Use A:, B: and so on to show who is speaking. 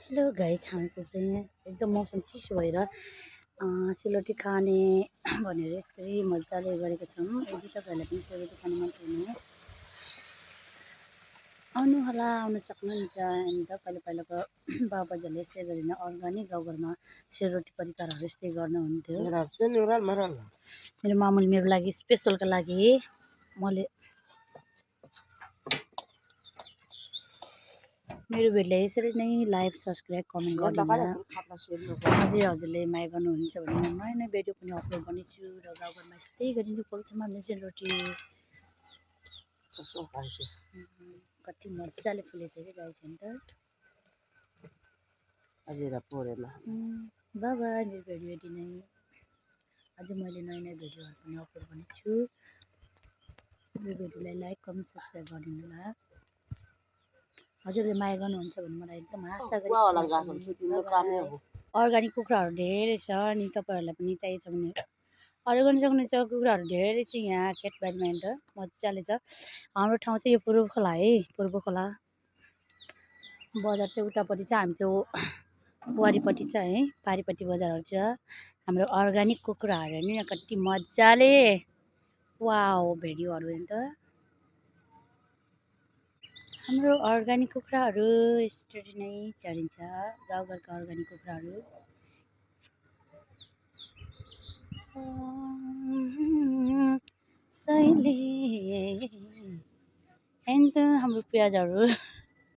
A: Hello guys, हाम्रो चाहिँ एकदम मौसम चिसो भएर सेलरोटी खाने भनेर यसरी मजाले गरेको छौँ। यदि तपाईँहरूलाई पनि सेलरोटी खाने मन छ भने आउनु होला, आउन सक्नुहुन्छ। अनि पहिला पहिलाको बाबाजूले यसै गरेर अर्ग्यानिक गाउँघरमा सेलरोटी परिकारहरू यस्तै गर्नुहुन्थ्यो। मेरो मामुले मेरो लागि स्पेसलको लागि मेरो भिडियोलाई यसरी नै लाइक, सब्सक्राइब, कमेन्ट गरिदिनु। अझै हजुरले माया गर्नुहुन्छ भने नयाँ नयाँ भिडियो पनि अपलोड गर्नेछु र गाउँघरमा यस्तै गरिन्छ पोल्छमा सेलरोटी। कति मजाले फुलेछ कि गाई चाहिँ त। बाबा मेरो भिडियो यति नै। अझै मैले नयाँ नयाँ भिडियोहरू पनि अपलोड गर्नेछु। मेरो भिडियोलाई लाइक, कमेन्ट, सब्सक्राइब गरिदिनु होला। हजुरले माया गर्नुहुन्छ भने मलाई एकदम आशा गरिरहेको। अर्ग्यानिक कुखुराहरू धेरै छ, अनि तपाईँहरूलाई पनि चाहिएको छ भने अर्डर गर्न सक्नुहुन्छ। कुखुराहरू धेरै छ यहाँ खेतबारीमा, अन्त मजाले छ। हाम्रो ठाउँ चाहिँ यो पूर्व खोला है, पूर्व खोला। बजार चाहिँ उतापट्टि छ, हामी त्यो वारिपट्टि छ है, पारिपट्टि बजारहरू छ। हाम्रो अर्ग्यानिक कुखुराहरू हेर्नु न कति मजाले। वाउ, भिडियोहरू हेर्नु त। हाम्रो अर्ग्यानिक कुखुराहरू यसरी नै चढिन्छ, गाउँघरका अर्ग्यानिक कुखुराहरू। सहिले अन्त हाम्रो प्याजहरू